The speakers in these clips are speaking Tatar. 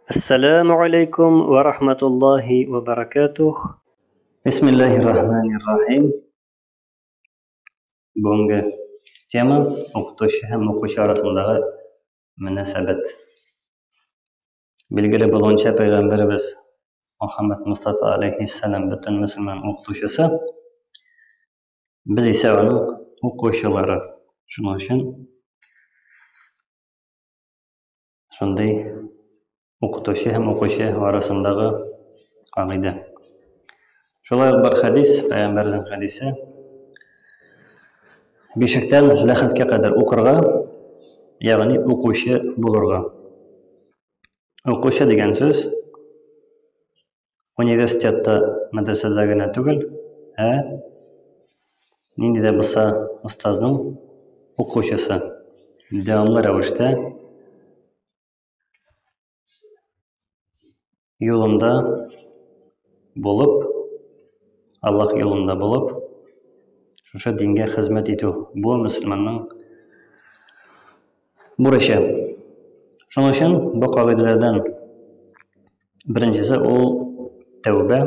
Әссәләмү алейкум вә рахматуллаһи вә баракатух. Бисмиллаһир рахманир рахим. Бүгенге тема укытучы һәм укучы арасындагы мөнәсәбәт. Билгеле булуынча, пәйгамбәребез Мухаммад Мустафа алейхиссалам бөтен мөселман укытучысы. Без исә аның укучылары. Шуның өчен Шундый укытучы һәм укучы арасындагы кагыйдә. Шулай ук бар хәдис, пәйгамбәрнең хәдисе. Бишектән ләхеткә кадәр укырга, ягъни укучы булырга. Укучы дигән сүз университетта, мәдрәсәдә генә түгел, ә нинди дә булса остазның укучысы дәвамлы рәвештә юлында булып, Аллаһ юлында булып, шушы дингә хезмәт итү бу мөселманның бурычы. Шуның өчен бу кагыйдәләрдән Беренчесе ул тәүбә.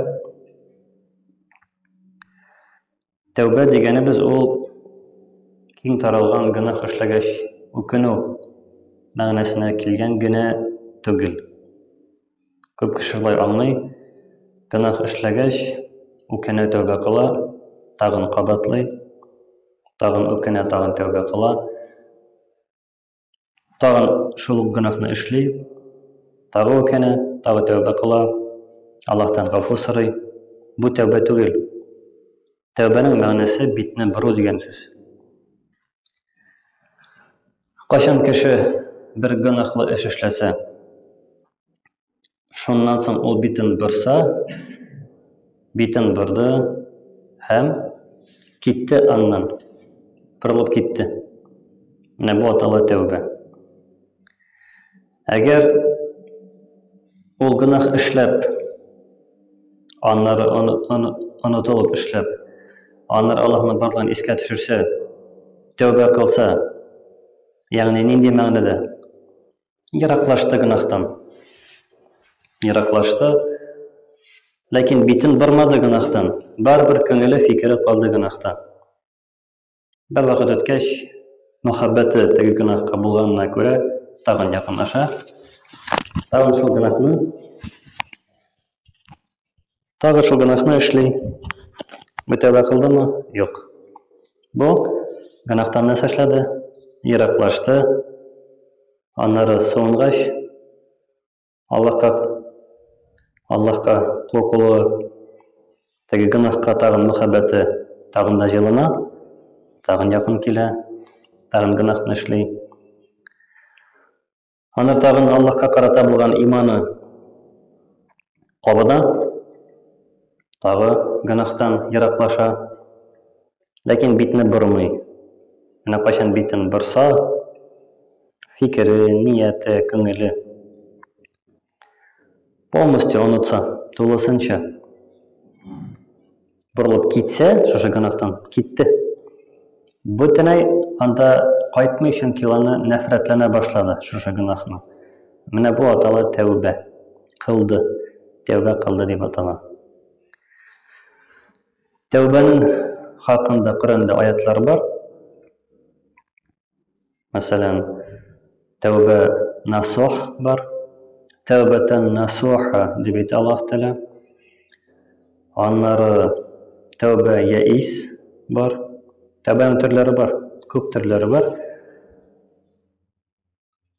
Тәүбә дигәнебез ул киң таралган гөнаһ эшләгәч үкенү мәгънәсенә килгән генә түгел. Күп кеше шулай аңлый. Гөнаһ эшләгәч үкенә, тәүбә кыла, тагын кабатлый, тагын үкенә, тагын тәүбә кыла. Тагын шул ук гөнаһны эшли, тагы үкенә, тагы тәүбә кыла, Аллаһтан гафу сорый. Бу тәүбә түгел. Тәүбәнең мәгънәсе битне бору дигән сүз. Кайчан кеше бер гөнаһлы эш эшләсә, Шуннан соң ул битен борса, битен борды һәм китте аннан. Борылып китте. Менә бу атала тәүбә. Әгәр ул гөнаһ эшләп, аннары онытылып эшләп, аннары Аллаһның барлыгын искә төшерсә, тәүбә кылса, ягъни нинди мәгънәдә? Ераклашты гөнаһтан. Ераклашты. Ләкин битен бормады гөнаһтан. Барыбер күңеле, фикере калды гөнаһта. Бер вакыт үткәч, мөхәббәте теге гөнаһка булганына күрә тагын якынлаша. Тагын шул гөнаһны Тагы шул гөнаһны эшли. Бу тәүбә кылдымы? Юк. Бу гөнаһтан нәрсә эшләде? Ераклашты. Аннары суынгач, Аллаһка Аллаһка куркулы, теге гөнаһка тагын мөхәббәте тагын да җылына, тагын якын килә, тагын гөнаһны эшли. Аны тагын Аллаһка карата булган иманы кабына, тагы гөнаһтан ераклаша, ләкин битне бормый. Менә кайчан битен борса, фикере, нияте, күңеле полностью онытса, тулысынча борылып китсә, шушы гөнаһтан китте. Бөтенләй анда кайтмый, чөнки ул аны нәфрәтләнә башлады, шушы гөнаһны. Менә бу атала тәүбә кылды. Тәүбә кылды дип атала. Тәүбәнең хакында Коръәндә аятлар бар. Мәсәлән, тәүбә насух бар. Тәүбәтән насуха дип әйтә Аллаһ Тәгалә. Аннары тәүбә яис бар. Тәүбәнең төрләре бар, күп төрләре бар.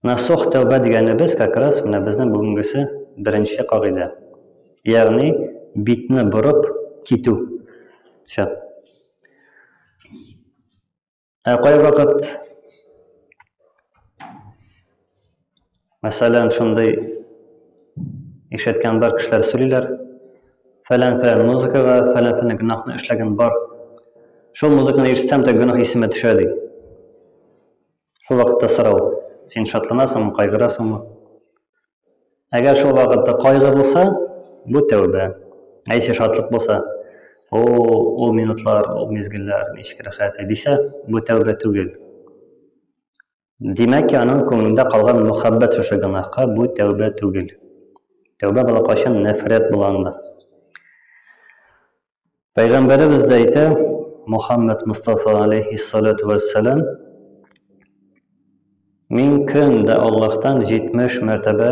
Насух тәүбә дигәнебез как раз менә безнең бүгенгесе беренче кагыйдә. Ягъни битне борып китү. Всё. Ә кайвакыт, мәсәлән, шундый ишеткән бар кешеләр сөйлиләр, фәлән-фәлән музыкага, фәлән-фәлән гөнаһны эшләгән бар. Шул музыканы ишетсәм дә гөнаһ исемә төшә ди. Шул вакытта сорау, син шатланасыңмы, кайгырасыңмы? Әгәр шул вакытта кайгы булса, бу тәүбә. Ә если шатлык булса, о, ул минутлар, ул мизгелләр ничек рәхәт, дисә, бу тәүбә түгел. Димәк ки, аның күңелендә калган мөхәббәт шушы гөнаһка, бу тәүбә түгел. Тәүбә була кайчан? Нәфрәт була анда. Пәйгамбәребез дә әйтә, Мухаммад Мустафа алейхиссалату вассалам, Мин көн дә Аллаһтан 70 мәртәбә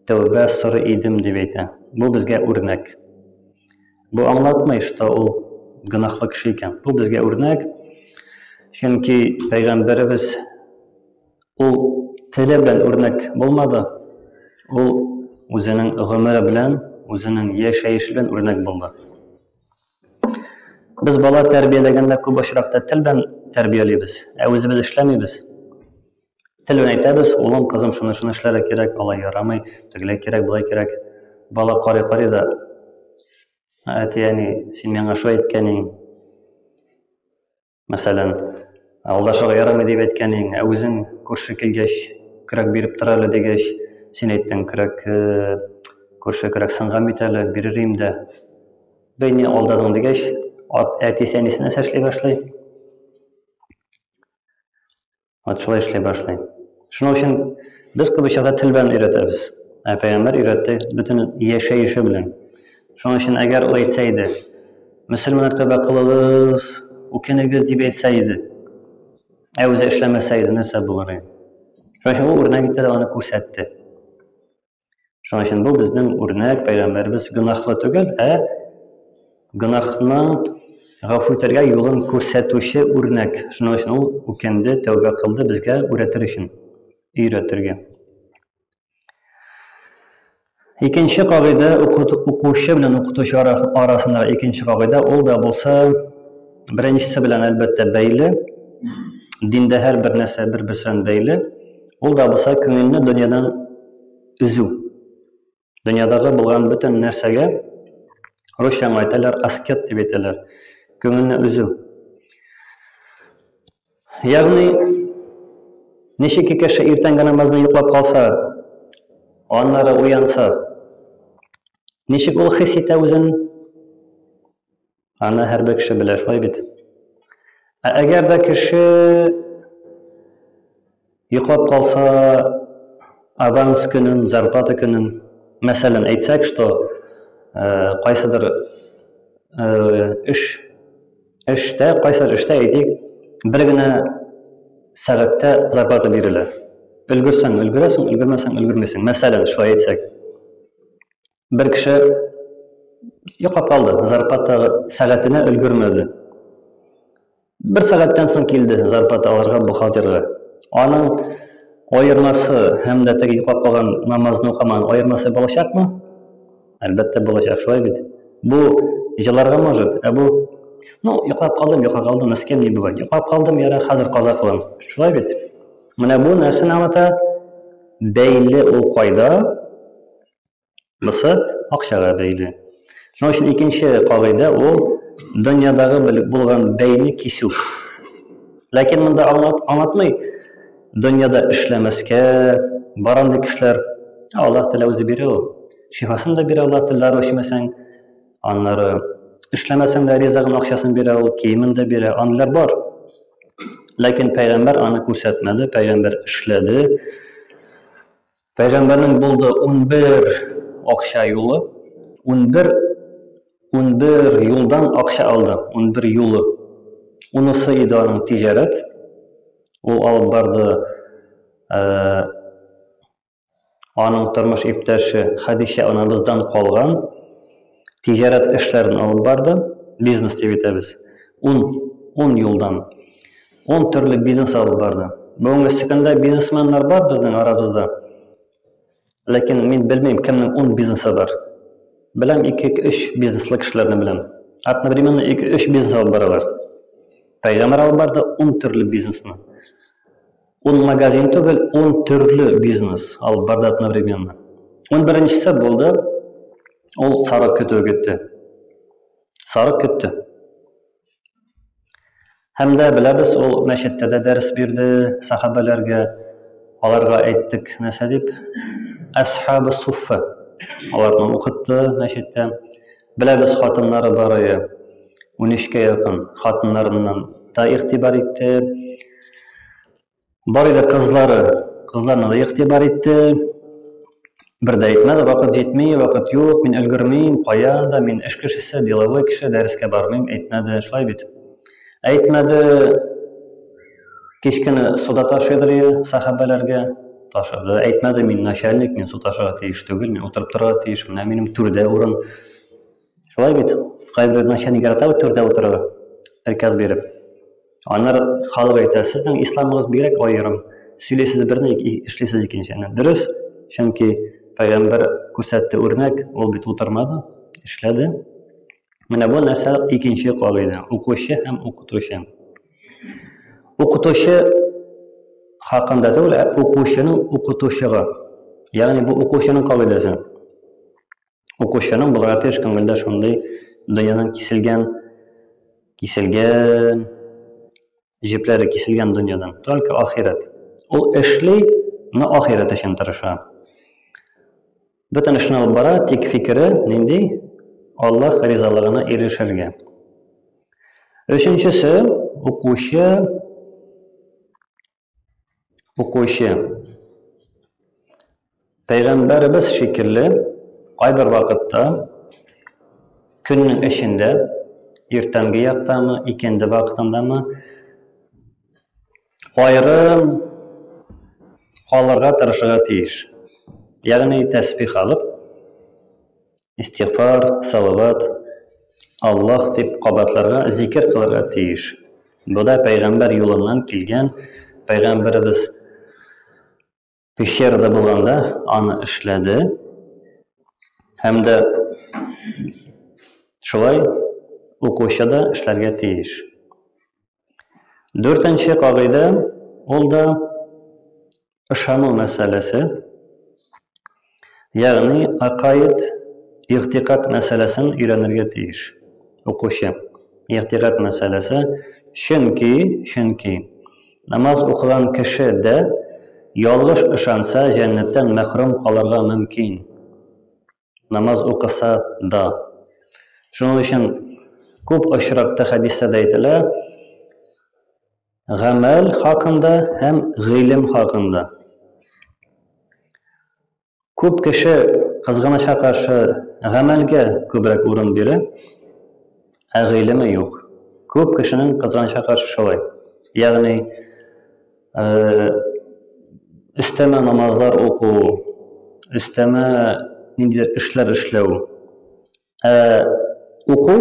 тәүбә сорый идем дип әйтә. Бу безгә үрнәк. Бу аңлатмый, что ул гөнаһлы кеше икән. Бу безгә үрнәк. Чөнки пәйгамбәребез ул теле белән үрнәк булмады. Ул үзенең гомере белән, үзенең яшәеше белән үрнәк булды. Без бала тәрбияләгәндә күп очракта тел белән тәрбиялибез, ә үзебез эшләмибез. Тел белән әйтәбез, улым, кызым, шуны шуны эшләргә кирәк, алай ярамый, тегеләй кирәк, болай кирәк. Бала карый-карый да, әти, әни, син миңа шулай әйткәнең, Мәсәлән, алдашырга ярамый дип әйткәнең, ә үзең күрше килгәч, көрәк биреп тор әле дигәч, син әйттең, көрәк э, күрше көрәк сынган бит әле, бирер идем дә. Бәй, ни алдадың дигәч, әтисе әнисе нәрсә эшли башлый? Вот шулай эшли башлый. Шуның өчен без күп очракта тел белән өйрәтәбез. Ә пәйгамбәр өйрәтте бөтен яшәеше белән. Шуның өчен әгәр ул әйтсә иде, мөселманнар тәүбә кылыгыз, үкенегез дип әйтсә иде, ә үзе эшләмәсә иде, нәрсә булыр иде? Шуның өчен ул үрнәк итте дә аны күрсәтте. Шуның өчен бу безнең үрнәк пәйгамбәребез гөнаһлы түгел, ә гөнаһның гафу итәргә юлын күрсәтүче үрнәк. Шуның өчен ул үкенде, тәүбә кылды безгә үрәтер өчен, өйрәтергә. Икенче кагыйдә укучы белән укытучы арасындагы икенче кагыйдә ул да булса беренчесе белән әлбәттә бәйле. Диндә һәрбер нәрсә бер-берсе белән бәйле. Ул да булса күңелне дөньядан өзү. Дөньядагы булган бөтен нәрсәгә русча әйтәләр, аскет дип әйтәләр. Күңелне өзү. Ягъни ничек кеше иртәнге намазны йоклап калса, аннары уянса, ничек ул хис итә үзен? Аны һәрбер кеше белә, шулай бит. Ә әгәр дә кеше йоклап калса, аванс көнен, зарплата көнен, мәсәлән, әйтсәк, что э, кайсыдыр э, эш эштә, кайсыдыр эштә әйтик, бер генә сәгатьтә зарплата бирелә. Өлгерсәң, өлгерәсең, өлгермәсәң, өлгермисең. Мәсәлән, шулай әйтсәк. Бер кеше йоклап калды, зарплата сәгатенә өлгермәде. Бер сәгатьтән соң килде зарплата алырга бухгалтерга. Аның аермасы һәм дә теге йоклап калган намазны укымаган аермасы булачакмы? Әлбәттә булачак, шулай бит. Бу җыларга может, ә бу ну, йоклап калдым, йоклап калдым, с кем не бывает. Йоклап калдым, яра, хәзер каза кылам. Шулай бит. Менә бу нәрсәне аңлата? Бәйле ул кайда? Бусы акчага бәйле. Шуның өчен икенче кагыйдә ул дөньядагы булган бәйне кисү. Ләкин монда аңлатмый дөньяда эшләмәскә, бар андый кешеләр, Аллаһ Тәгалә үзе бирә ул. Шифасын да бирә Аллаһ Тәгалә, дару эчмәсәң, аннары эшләмәсәң дә ризыгын, акчасын бирә ул, киемен дә бирә, андыйлар бар. Ләкин пәйгамбәр аны күрсәтмәде, пәйгамбәр эшләде. Пәйгамбәрнең булды 11 акча юлы. 11 11 юлдан акча алды. 11 юлы. Унысы иде аның тиҗәрәт. Ул алып барды э, аның тормыш иптәше Хәдичә анабыздан калган тиҗәрәт эшләрен алып барды. Бизнес дип әйтәбез. 10 10 юлдан. Ун төрле бизнес алып барды. Бүгенге көндә бизнесменнар бар безнең арабызда. Ләкин мин белмим, кемнең ун бизнесы бар. Беләм, 2-3 бизнеслы кешеләрне беләм. Одновременно 2-3 бизнес алып баралар. Пәйгамбәр алып барды ун төрле бизнесны. Ун магазин түгел, ун төрле бизнес алып барды одновременно. Ун беренчесе булды, ул сарык көтүе көтте. Сарык көтте. Һәм дә беләбез, ул мәчеттә дә дәрес бирде сахабәләргә. Аларга әйттек, нәрсә дип? Әсхабы суффа. Аларны укытты мәчеттә. Беләбез, хатыннары бар иде. 13-кә якын хатыннарыннан да игътибар итте. Бар иде кызлары, кызларына да игътибар итте. Бер дә әйтмәде, вакыт җитми, вакыт юк, мин өлгермим, каян да, мин эш кешесе, деловой кеше, дәрескә бармыйм, әйтмәде, шулай бит. Әйтмәде, кечкенә суда ташыйдыр ие сахабәләргә, ташыды. Әйтмәде, мин начальник, мин су ташырга тиеш түгел, мин утырып торырга тиеш, менә минем түрдә урын. Шулай бит, кайбер начальник ярата бит түрдә утырырга, приказ биреп. Аннары халык әйтә, сезнең исламыгыз бигрәк аерым, сөйлисез берне, эшлисез икенчене. Дөрес, чөнки пәйгамбәр күрсәтте үрнәк, ул бит утырмады, эшләде. Менә бу нәрсә икенче кагыйдә, укучы һәм укытучы. Укытучы хакында түгел, ә укучының укытучыга. Ягъни бу укучының кагыйдәсе. Укучының булырга тиеш күңелдә шундый дөньядан киселгән киселгән җепләре киселгән дөньядан. Только ахирәт. Ул эшли, но ахирәт өчен тырыша. Бөтен эшне алып бара, тик фикере нинди? Аллаһ ризалыгына ирешергә. Өченчесе, укучы укучы. Пәйгамбәребез шикелле кайбер вакытта көннең эчендә, иртәнге яктамы, икенде вакытындамы, аерым калырга тырышырга тиеш. Ягъни тәсбих алып, Истигъфар, салават, Аллаһ дип кабатларга, зикер кылырга тиеш. Бу да пәйгамбәр юлыннан килгән, пәйгамбәребез пещерада булганда аны эшләде. Һәм дә шулай укучы да эшләргә тиеш. Дүртенче кагыйдә, ул да ышану мәсьәләсе. Ягъни акаид, игътикад мәсьәләсен өйрәнергә тиеш укучы. Игътикад мәсьәләсе, чөнки, чөнки намаз укыган кеше дә ялгыш ышанса, җәннәттән мәхрүм калырга мөмкин. Намаз укыса да. Шуның өчен күп очракта хәдистә дә әйтелә, гамәл хакында һәм гыйлем хакында. Күп кеше кызганычка каршы гамәлгә күбрәк урын бирә, ә гыйлеме юк. Күп кешенең кызганычка каршы шулай. Ягъни өстәмә намазлар уку, өстәмә ниндидер эшләр эшләү. Ә уку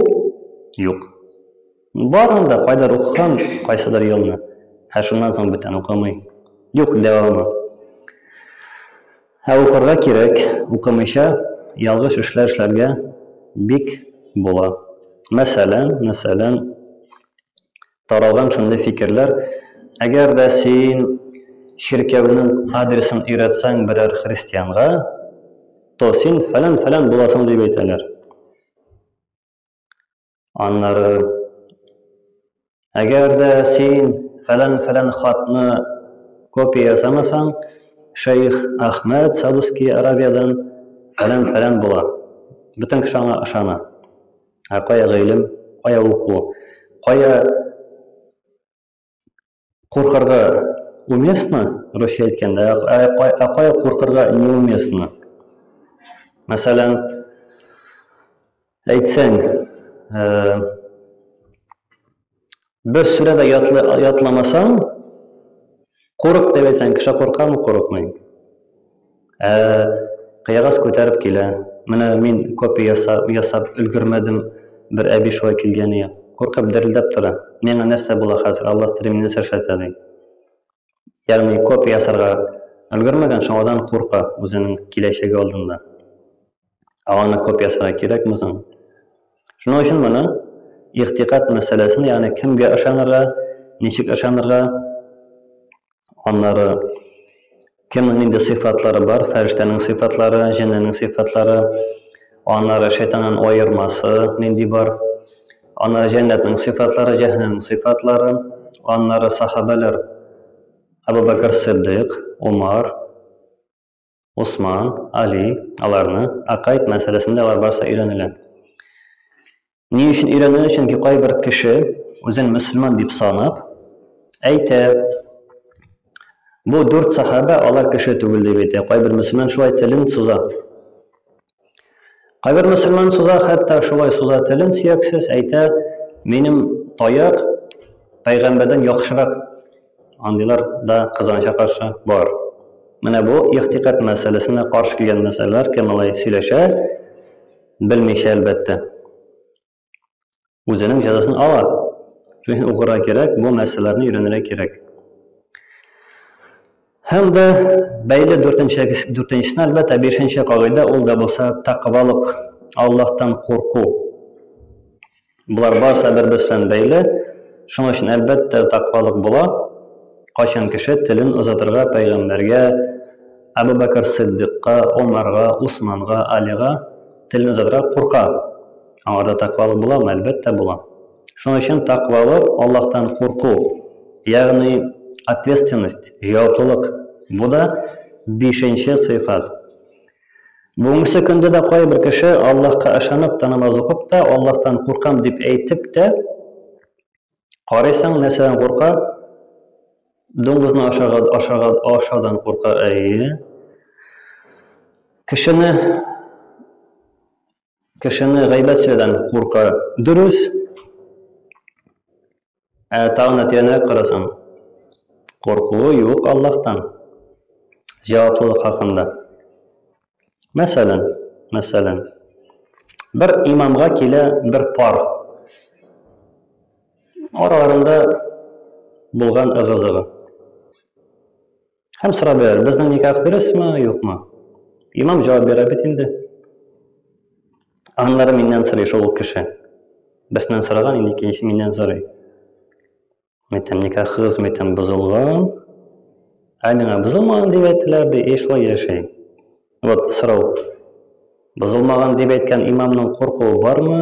юк. Бар анда кайдыр укыган, кайсыдыр елны. Ә шуннан соң бүтән укымый. Юк дәвамы. Ә укырга кирәк, укымыйча ялгыш эшләр эшләргә бик була. Мәсәлән, мәсәлән, Таралган шундый фикерләр, әгәр дә син чиркәүнең адресын өйрәтсәң берәр христианга, то син фәлән-фәлән буласың дип әйтәләр. Аннары, әгәр дә син фәлән-фәлән хатны копия ясамасаң, шәех Әхмәд Саудовский Аравиядән фәлән-фәлән була. Бөтен кеше аңа ышана. Ә кая гыйлем, кая уку, кая куркырга уместно, русча әйткәндә, ә кая куркырга неуместно. Мәсәлән, әйтсәң, Бер сүрә дә ятламасаң, курык дип әйтсәң, кеше куркамы, курыкмый. Ә кыягаз күтәреп килә. Менә мин копия ясап, ясап өлгермәдем, бер әби шулай килгән иде. Куркып дерелдәп тора. Миңа нәрсә була хәзер? Аллаһ теле мине нәрсә эшләтә ди. Ягъни копия ясарга өлгермәгән, шуңадан курка үзенең киләчәге алдында. Ә аны копия ясарга кирәкме соң? Шуның өчен моны игътикад мәсьәләсен, ягъни кемгә ышанырга, ничек ышанырга, аннары кемнең нинди сыйфатлары бар, фәрештәнең сыйфатлары, җеннең сыйфатлары, аннары шайтаннан аермасы нинди бар, аннары җәннәтнең сыйфатлары, җәһәннәмнең сыйфатлары, аннары сахабәләр Абу Бәкр Сиддыйк, Умар, Усман, Али, аларны акайд мәсьәләсендә алар барысы өйрәнелә. Ни өчен өйрәнелә? Чөнки кайбер кеше үзен мөселман дип санап әйтә. Бу дүрт сахаба алар кеше түгел дип әйтә. Кайбер мөселман шулай телен суза. Кайбер мөселман суза, хәтта шулай суза телен сөяксез, әйтә, минем таяк пәйгамбәрдән яхшырак. Андыйлар да кызганычка каршы бар. Менә бу ихтикат мәсьәләсенә каршы килгән мәсьәләләр, кем алай сөйләшә, белмичә әлбәттә. Үзенең җәзасын ала. Шуның өчен укырга кирәк, бу мәсьәләләрне өйрәнергә кирәк. Һәм дә бәйле дүртенче, дүртенчесенә, әлбәттә, бишенче кагыйдә, ул да булса тәкъвалык, Аллаһтан курку. Болар барысы бер-берсе белән бәйле. Шуның өчен, әлбәттә, тәкъвалык була. Кайчан кеше телен озатырга пәйгамбәргә, Әбу Бәкр Сиддикка, Омарга, Усманга, Алига телен озатырга курка. Аңарда тәкъвалык буламы? Әлбәттә, була. Шуның өчен тәкъвалык Аллаһтан курку, ягъни ответственность, җаваплылык. Бу да бишенче сыйфат. Бүгенге көндә дә кайбер кеше Аллаһка ышанып та намаз укып та, Аллаһтан куркам дип әйтеп тә, карыйсың, нәрсәдән курка? Дуңгызны ашарга, ашарга, ашаудан курка, әйе. Кешене кешене гайбәт сөйләүдән курка. Дөрес. Ә тагын да тирәнрәк карасаң, куркуы юк Аллаһтан. Җаваплылык хакында. Мәсәлән, мәсәлән, бер имамга килә бер пар. Араларында булган ыгы-зыгы. Һәм сорап бирә, безнең никах дөресме, юкмы? Имам җавап бирә бит инде. Аннары миннән сорый шул ук кеше. Берсеннән сораган, инде икенчесе миннән сорый. Мәйтәм, никахыгыз, мәйтәм, бозылган. Ә миңа бозылмаган дип әйттеләр, ди, и шулай яши. Вот сорау. Бозылмаган дип әйткән имамның куркуы бармы?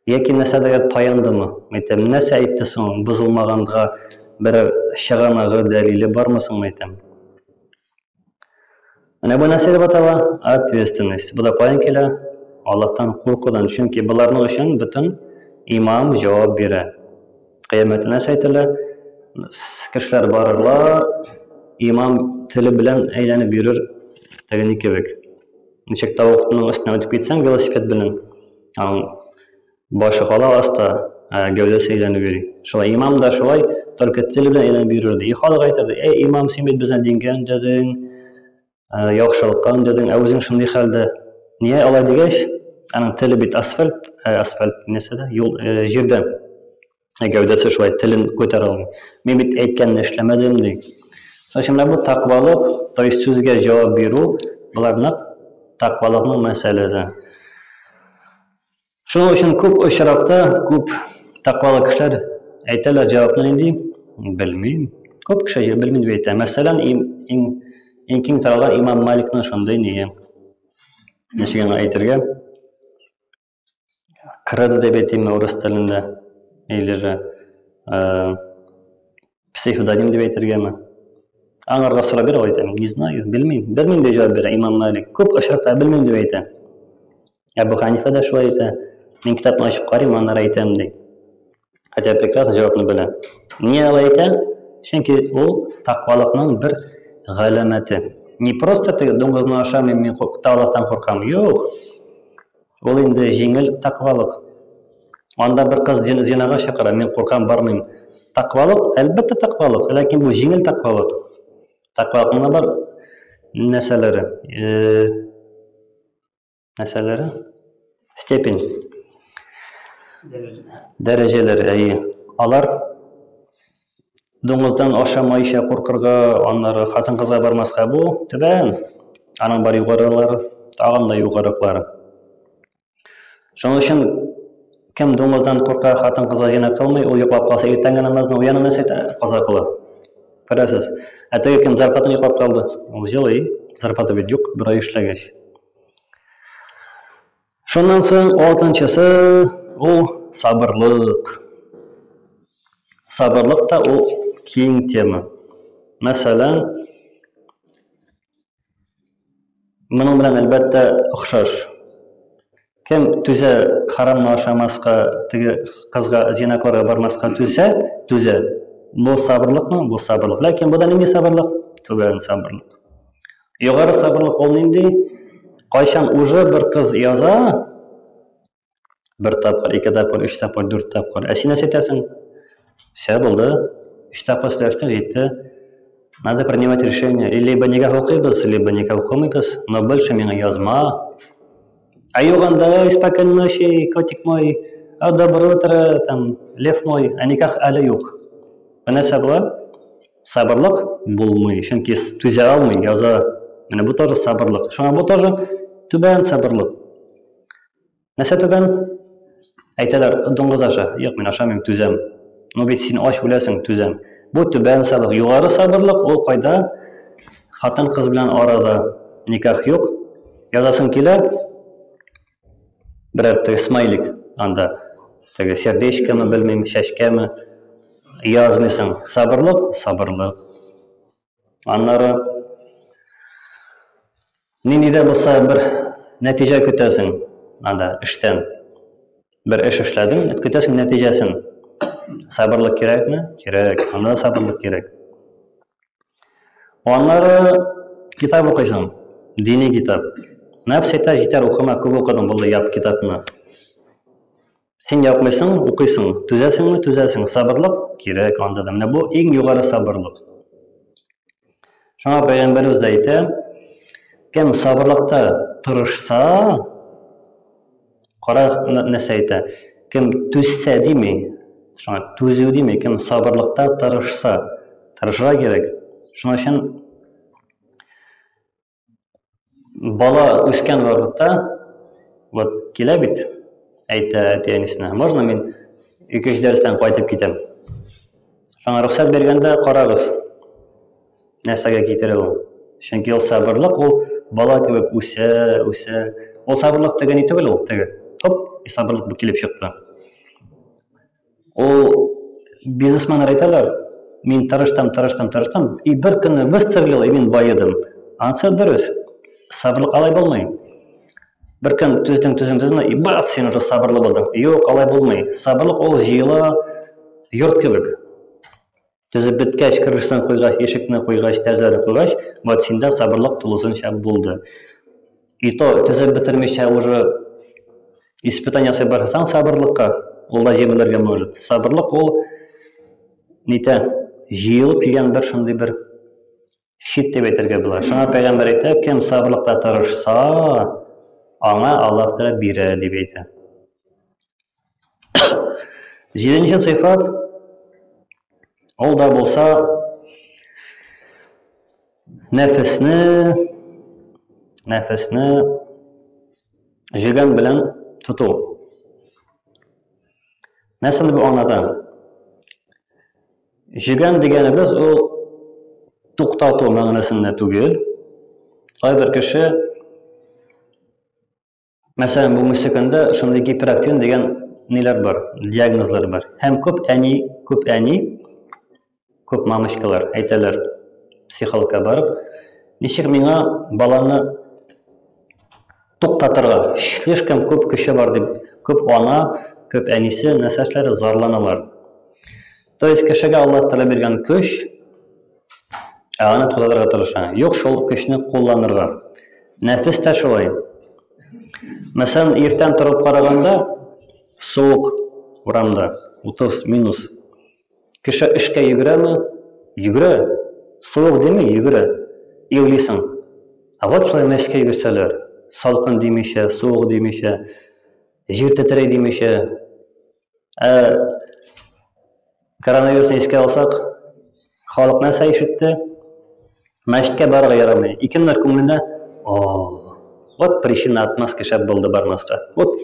Яки нәрсәдәгә таяндымы? Мәйтәм, нәрсә әйтте соң бозылмаганга берәр чыганагы, дәлиле бармы соң, мәйтәм. Менә бу нәрсә дип атала? Ответственность. Бу да каян килә? Аллаһтан куркудан. Чөнки боларның өчен бөтен имам җавап бирә. Кыямәттә нәрсә әйтелә? Кешеләр барырлар, имам теле белән әйләнеп йөрер тегене кебек. Ничек тавыкның өстенә үтеп китсәң велосипед белән, аның Башы кала аста, ә гәүдәсе әйләнеп йөри. Шулай имам да шулай, только теле белән әйләнеп йөрер ди. И халык әйтер ди, әй имам, син бит безне дингә өндәдең, яхшылыкка өндәдең, ә үзең шундый хәлдә. Нигә алай дигәч, аның теле бит асфальт, асфальт нәрсә дә, юл җирдә. Ә гәүдәсе шулай телен күтәрә алмый. Мин бит әйткәнне эшләмәдем ди. Шуның өчен менә бу тәкъвалык, то есть сүзгә җавап бирү, болар нәкъ тәкъвалыкның мәсьәләсе. Шуның өчен күп очракта күп тәкъвалы кешеләр әйтәләр җавапны нинди? Белмим. Күп кеше белмим дип әйтә. Мәсәлән, иң иң иң киң таралган имам Маликның шундый ние. Ничек аңа әйтергә? Кредо дип әйтимме урыс телендә? Или же э, псевдоним дип әйтергәме? Аңарга сорап бир, ул әйтә, не знаю, белмим. Белмим дип җавап бирә имам Малик. Күп очракта белмим дип әйтә. Әбу Ханифа да шулай әйтә. Мин китапны ачып карыйм, аннары әйтәм ди. Хотя прекрасно җавапны белә. Нигә алай әйтә? Чөнки ул тәкъвалыкның бер галәмәте. Не просто теге дуңгызны ашамыйм, мин Аллаһтан куркам. Юк. Ул инде җиңел тәкъвалык. Анда бер кыз зинага чакыра, мин куркам, бармыйм. Тәкъвалык, әлбәттә тәкъвалык, ләкин бу җиңел тәкъвалык. Тәкъвалыкның да бар нәрсәләре. Э, нәрсәләре? Степень. Дәрәҗәләре, әйе. Алар Дуңгыздан ашамайча куркырга, аннары хатын-кызга бармаска бу түбән. Аның бар югарылары, тагын да югарыклары. Шуның өчен кем дуңгыздан курка, хатын-кызга зина кылмый, ул йоклап калса, иртәнге намазны уянып нәрсә әйтә, каза кыла. Күрәсез. Ә теге кем зарплатаны йоклап калды, ул җылый, зарплата бит юк, бер ай эшләгәч. Шуннан соң алтынчысы ул сабырлык. Сабырлык та ул киң тема. Мәсәлән, моның белән әлбәттә охшаш. Кем түзә харамны ашамаска, теге кызга зина кылырга бармаска түзә, түзә. Бу сабырлыкмы? Бу сабырлык. Ләкин бу да нинди сабырлык? Түбән сабырлык. Югары сабырлык ул нинди? Кайчан уже бер кыз яза, бер тапкыр, ике тапкыр, өч тапкыр, дүрт тапкыр. Ә син нәрсә әйтәсең? Все, булды. Өч тапкыр сөйләштең, җитте. Надо принимать решение. И либо никах укыйбыз, либо никах укымыйбыз, но больше миңа язма. А юк анда, спокойной ночи, котик мой, а доброе утро, там, лев мой, а никах әле юк. Бу нәрсә була? Сабырлык булмый, чөнки түзә алмый, яза. Менә бу тоже сабырлык. Шуңа бу тоже түбән сабырлык. Нәрсә түбән? Әйтәләр, дуңгыз аша. Юк, мин ашамыйм, түзәм. Ну бит син ач үләсең, түзәм. Бу түбән сабырлык. Югары сабырлык ул кайда? Хатын-кыз белән арада никах юк. Язасың килә, берәр теге смайлик анда. Теге сердечкамы, белмим, чәчкәме. Язмыйсың. Сабырлык, сабырлык. Аннары нинди дә булса бер нәтиҗә көтәсең анда эштән. Бер эш эшләдең, көтәсең нәтиҗәсен. Сабырлык кирәкме? Кирәк. Анда да сабырлык кирәк. Аннары китап укыйсың, дини китап. Нәфс әйтә, җитәр укыма, күп укыдың, булды, яп китапны. Син япмыйсың, укыйсың. Түзәсеңме? Түзәсең. Сабырлык кирәк анда да. Менә бу иң югары сабырлык. Шуңа пәйгамбәребез дә әйтә, кем сабырлыкта тырышса, кара нәрсә әйтә, кем түзсә дими, шуңа түзү дими, кем сабырлыкта тырышса, тырышырга кирәк. Шуның өчен Бала үскән вакытта, вот килә бит, әйтә әти-әнисенә, можно мин ике-өч дәрестән кайтып китәм? Шуңа рөхсәт биргәндә карагыз, нәрсәгә китерә ул. Чөнки ул сабырлык, ул бала кебек үсә, үсә. Ул сабырлык теге ни түгел ул, теге. Хоп, и сабырлык килеп чыкты. Ул бизнесменнар әйтәләр, мин тырыштым, тырыштым, тырыштым, и бер көнне выстрелил, и мин баедым. Ансы дөрес. Сабырлык алай булмый. Бер көн түздең, түздең, түздең, и бац, син уже сабырлы булдың. Юк, алай булмый. Сабырлык ул җыела йорт кебек. Төзеп беткәч, крышасын куйгач, ишекне куйгач, тәрәзәләрне куйгач, вот синдә сабырлык тулысынча булды. И то төзеп бетермичә уже испытание ясый башласаң сабырлыкка, ул да җимерелергә может. Сабырлык ул нитә, җыелып килгән бер шундый бер щит дип әйтергә була. Шуңа пәйгамбәр әйтә, кем сабырлыкта тырышса, аңа Аллаһ Тәгалә бирә дип әйтә. Җиденче сыйфат ул да булса нәфесне нәфесне җөгән белән тоту. Нәрсәне бу аңлата? Җөгән дигәнебез ул туктату мәгънәсендә түгел. Кайбер кеше Мәсәлән, бүгенге көндә шундый гиперактивный дигән ниләр бар, диагнозлар бар. Һәм күп әни, күп әни, күп мамочкалар әйтәләр психологка барып, ничек миңа баланы туктатырга, слишком күп көче бар дип, күп ана, күп әнисе нәрсә эшләр, зарланалар. То есть кешегә Аллаһ Тәгалә биргән көч, ә аны туктатырга тырыша. Юк, шул көчне кулланырга. Нәфес тә шулай. Мәсәлән, иртән торып караганда, суык урамда, 30 минус. Кеше эшкә йөгерәме? Йөгерә. Суык дими, йөгерә. И уйлыйсың, а вот шулай мәчеткә йөгерсәләр, салкын димичә, суык димичә, җир тетрәй димичә, Ә коронавирусны искә алсак, халык нәрсә ишетте? Мәчеткә барырга ярамый. И кемнәр күңелендә, о, вот причина отмазка шәп булды бармаска. Вот.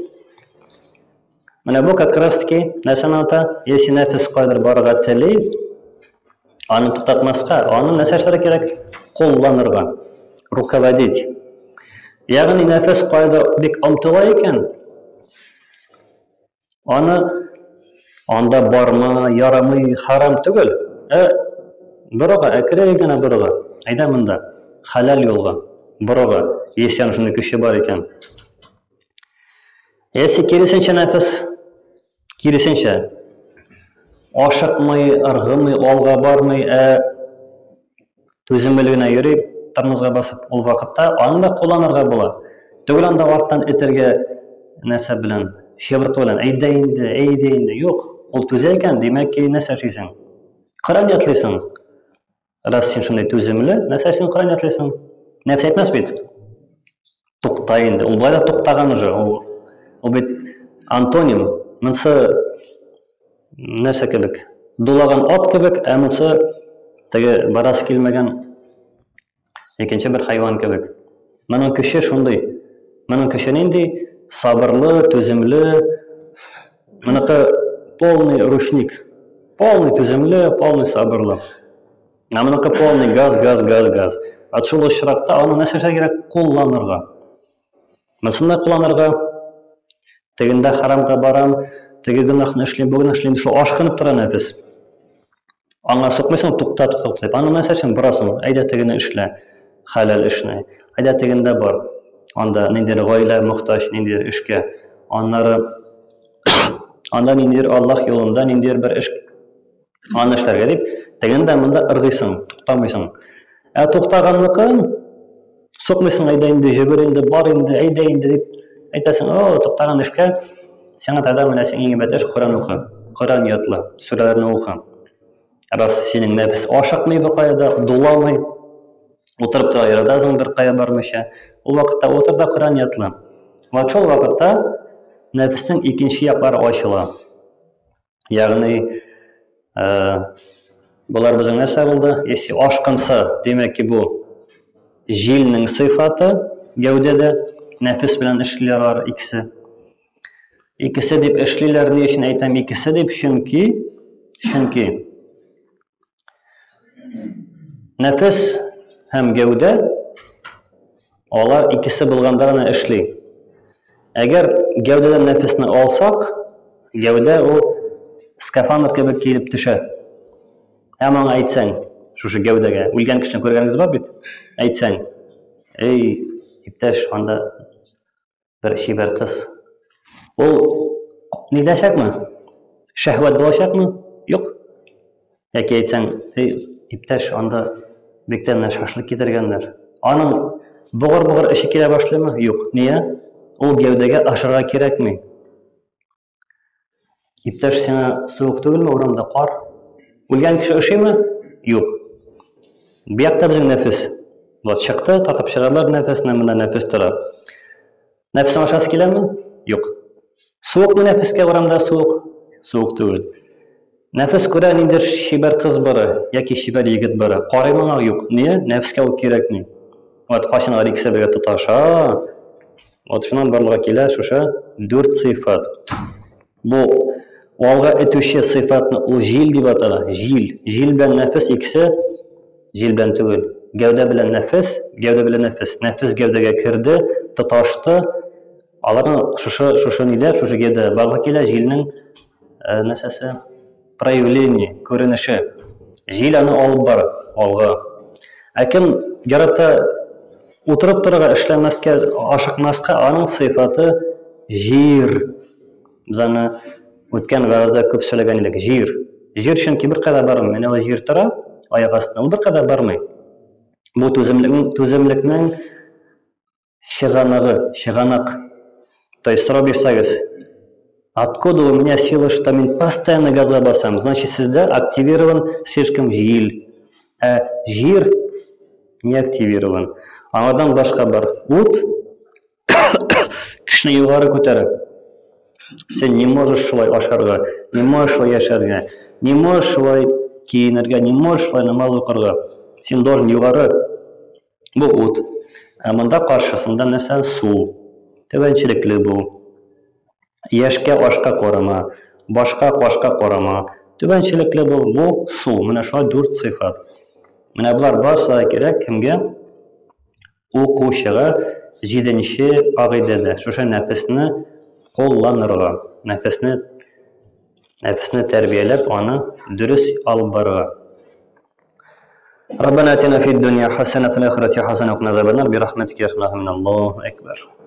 Менә бу как раз таки нәрсәне аңлата? Если нәфес кайдыр барырга тели, аны туктатмаска, аны нәрсә эшләргә кирәк? Кулланырга, руководить. Ягъни нәфес кайдыр бик омтыла икән, Аны анда барма, ярамый, харам түгел, ә борыга, әкрен генә борыга. Әйдә монда, хәләл юлга, борыга, если аның шундый көче бар икән. Если киресенчә нәфес, киресенчә. Ашыкмый, ыргымый, алга бармый, ә түземле генә йөри, тормозга басып, ул вакытта аны да кулланырга була. Түгел анда арттан этәргә нәрсә белән, чыбыркы белән, әйдә инде, әйдә инде. Юк, ул түзә икән, димәк ки, нәрсә эшлисең? Коръән ятлыйсың. Раз син шундый түземле, нәрсә син Коръән ятлыйсың? Нәфс әйтмәс бит. Тукта инде. Ул болай да туктаган уже. Ул бит антоним. Монсы нәрсә кебек? Дулаган ат кебек, ә монсы теге барасы килмәгән икенче бер хайван кебек. Моның көче шундый. Моның көче нинди? Сабырлы, түземле. Моныкы полный ручник. Полный түземле, полный сабырлы. Ә моныкы полный газ, газ, газ, газ. Ә шул очракта аны нәрсә эшләргә кирәк? Кулланырга. Монысын да кулланырга. Тегендә харамга барам, теге гөнаһны эшлим, бу гөнаһны эшлим, шул ашкынып тора нәфес. Аңа сукмыйсың, тукта, тукта дип. Аны нәрсә өчен борасың? Әйдә тегене эшлә, хәләл эшне. Әйдә тегендә бар. Анда ниндидер гаилә мохтаҗ, ниндидер эшкә. Аннары анда ниндидер Аллаһ юлында ниндидер бер эш аны эшләргә дип, тегендә монда ыргыйсың, туктамыйсың. Ә туктаганныкы сукмыйсың, әйдә инде, җөгер инде, бар инде, әйдә инде дип әйтәсең, о, туктаган эшкә сиңа тогда менә син иң әйбәт эш Коръән укы, Коръән ятла, сүрәләрне укы. Раз синең нәфес ашыкмый беркая да, дуламый, утырып та яратасың беркая бармыйча, ул вакытта утыр да Коръән ятла. Вот шул вакытта нәфеснең икенче яклары ачыла. Ягъни, болар безнең нәрсә булды? Если ашкынса, димәк ки, бу җилнең сыйфаты гәүдәдә, нәфес белән эшлиләр алар икесе. Икесе дип эшлиләр, ни өчен әйтәм икесе дип? Чөнки, чөнки нәфес һәм гәүдә алар икесе булганда гына эшли. Әгәр гәүдәдән нәфесне алсак, гәүдә ул скафандр кебек килеп төшә. Һәм аңа әйтсәң, шушы гәүдәгә, үлгән кешене күргәнегез бар бит, әйтсәң, эй, иптәш, анда бер чибәр кыз. Ул нидәчәкме? Шәһвәт булачакмы? Юк. Яки әйтсәң, эй, иптәш, анда бик тәмле шашлык китергәннәр. Аның бугыр-бугыр эше килә башлыймы? Юк. Ния? Ул гәүдәгә ашарга кирәкми. Иптәш, сиңа суык түгелме, урамда кар? Үлгән кеше ошыймы? Юк. Бу якта безнең нәфес. Вот чыкты, татып чыгардылар нәфесне, монда нәфес тора. Нәфесен ашасы киләме? Юк. Суыкмы нәфескә урамда суык? Суык түгел. Нәфес күрә ниндидер чибәр кыз бара яки чибәр егет бара. Карыйм аңа, юк. Ния? Нәфескә ул кирәкми. Вот кайчан алар икесе бергә тоташа. Вот шуннан барлыкка килә шушы дүрт сыйфат. Бу алга этүче сыйфатны ул җил дип атала. Җил. Җил белән нәфес икесе җил белән түгел. Гәүдә белән нәфес, гәүдә белән нәфес. Нәфес гәүдәгә керде, тоташты. Аларның шушы шушы нидә, шушы гәүдә барлыкка килә җилнең нәрсәсе проявление, күренеше. Җил аны алып бара алга. Ә кем ярата утырып торырга, эшләмәскә, ашыкмаска, аның сыйфаты җир. Без аны үткән вәгазьдә күп сөйләгән идек. Җир. Җир чөнки беркайда бармый. Менә ул җир тора аяк астында, ул беркайда бармый. Бу түземлекнең түземлекнең чыганагы, чыганак. То есть сорау бирсәгез, откуда у меня сила, что мин постоянно газга басам? Значит, сездә активирован слишком җил. Ә җир не активирован. Аңардан башка бар ут, кешене югары күтәрә. Син не можешь шулай ашарга, не можешь шулай яшәргә, не можешь шулай киенергә, не можешь шулай намаз укырга. Син должен югары. Бу ут. Ә монда каршысында нәрсә? Су. Түбәнчелекле бу. Яшькә ашка карама, башка кашка карама. Түбәнчелекле бу, бу су. Менә шулай дүрт сыйфат. Менә болар барысы да кирәк кемгә? Укучыга җиденче кагыйдәдә шушы нәфесне кулланырга, нәфесне нәфесне тәрбияләп, аны дөрес алып барырга. ربنا اتنا في الدنيا حسنة وفي الآخرة حسنة وقنا عذاب النار برحمتك يا ارحم الراحمين. الله أكبر.